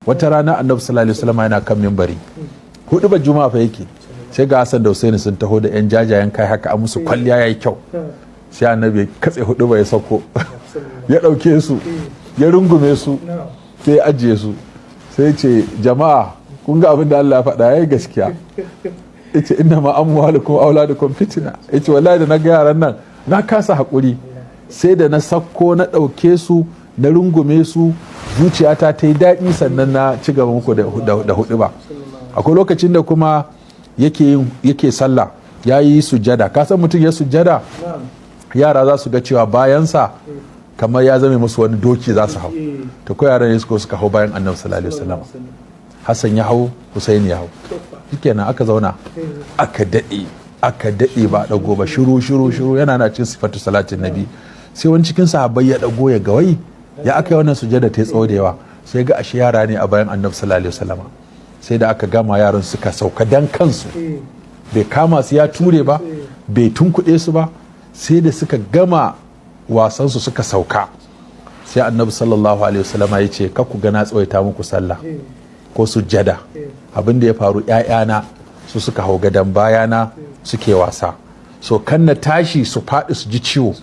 Wata rana Annabi sallallahu alaihi wasallam yana kan mimbari, hudu ba Juma'a fa yake, sai ga Hassan da Husaini sun taho da yan jajayen kai haka, a musu kwalliya, yayi kyau. Sai Annabi ya katse hudu ba, ya sauko, ya dauke su, ya rungume su, sai ya ajiye su, sai ya ce, "Jama'a, kun ga abin da Allah ya faɗa yayi gaskiya." Yace, "Inna ma amwalukum auladukum fitina." Yace, "Wallahi da na ga yaran nan na kasa hakuri, sai da na sakko na ɗauke su, na rungume su, zuciyata ta yi daɗi, sannan na ci gaba muku da hudu ba." Akwai lokacin da kuma yake sallah, ya yi sujada. Ka san mutum ya sujada, yara za su ga cewa bayansa kamar ya zame musu wani doki za su hau. To ko yaran ne suka hau bayan Annabi sallallahu alaihi wasallam. Hassan ya hau, Husaini ya hau, shikenan aka zauna, aka daɗe, aka daɗe ba ɗago ba, shiru shiru shiru. Yana na cikin Sifatu Salatin Nabi. Sai wani cikin sahabbai ya ɗago ya ga wai ya aka yi wannan sujada ta tsawo da yawa. Sai ga ashe yara ne a bayan Annabi sallallahu alaihi wasallam. Sai da aka gama, yaran suka sauka dan kansu. Bai kama su ya ture ba, bai tunkuɗe su ba, sai da suka gama wasansu suka sauka. Sai Annabi sallallahu alaihi wasallama ya ce, "Ku ga na tsawaita muku sallah ko sujjada. Abin da ya faru, ‘ya'yana su suka hau gadon bayana suke wasa, so kan na tashi su faɗi su ji ciwo,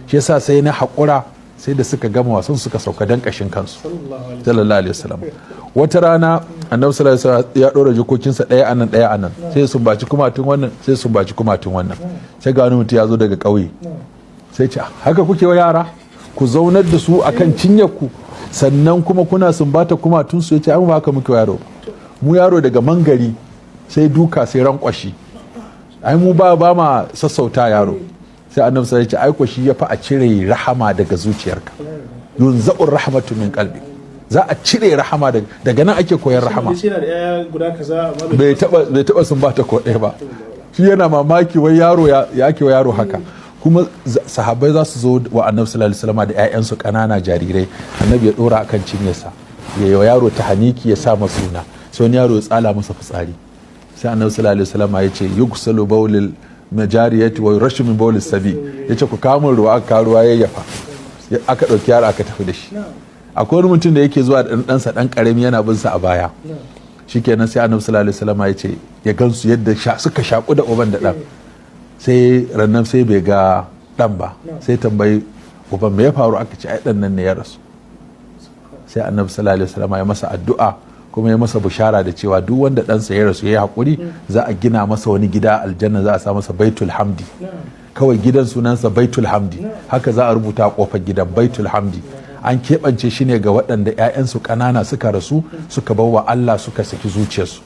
shi yasa sai na haƙura sai da suka gama wasan suka sauka dan ƙashin kansu." Sallallahu alaihi wasallam. Wata rana Annabi sallallahu alaihi wasallam ya ɗora jikokinsa, ɗaya anan, ɗaya anan, sai sun baci kumatun wannan, sai sun baci kumatun wannan. Sai ga wani mutum ya zo daga ƙauye, sai ce, "Haka kuke wa yara? Ku zaunar da su akan cinyar ku, sannan kuma kuna sumbata kumatun su?" Yace, "An ba haka muke yaro. Mu yaro daga mangari sai duka, sai rankwashi. Ai mu ba ma sassauta yaro." Sai Annabi sai ya ce, "Ai shi ya fi a cire rahama daga zuciyarka. Yunza'ur rahmatu min qalbi." Za a cire rahama daga nan. Ake koyar rahama. Shi yana da 'ya'ya guda kaza, amma Bai taba sumbata ko ɗaya ba. Shi yana mamaki, wai yaro ya ake wa yaro haka? Kuma sahabbai za su zo wa Annabi sallallahu alaihi wasallam da 'ya'yansu ƙanana jarirai. Annabi ya dora akan cinyarsa, ya yi wa yaro ta haniki, ya sa masa suna. Sai wani yaro ya tsala masa fitsari. Sai Annabi sallallahu alaihi wasallam ya ce, "Yugsalu bawlil majariyati wa yurashu min bawlis sabi." Yace, "Ku kawo min ruwa." Aka kawo ruwa, yayyafa, aka ɗauki yaro aka tafi da shi. Akwai wani mutum da yake zuwa da ɗansa ɗan ƙarami, yana bin sa a baya. Shikenan, sai Annabi sallallahu alaihi wasallam ya ce ya gansu yadda suka shaku da uban da ɗan. Sai rannan sai bai ga ɗan ba. Sai tambayi uban, "Me ya faru?" Aka ce, "Ai ɗan nan ne ya rasu." Sai Annabi sallallahu alaihi wasallam ya masa addu'a, kuma ya masa bushara da cewa duk wanda ɗansa ya rasu ya yi haƙuri, za a gina masa wani gida aljanna, za a sa masa Baitul Hamdi. Kawai gidan sunansa Baitul Hamdi. Haka za a rubuta a kofar gidan, Baitul Hamdi. An keɓance shi ne ga waɗanda 'ya'yansu ƙanana suka rasu, suka bawa Allah, suka saki zuciyarsu.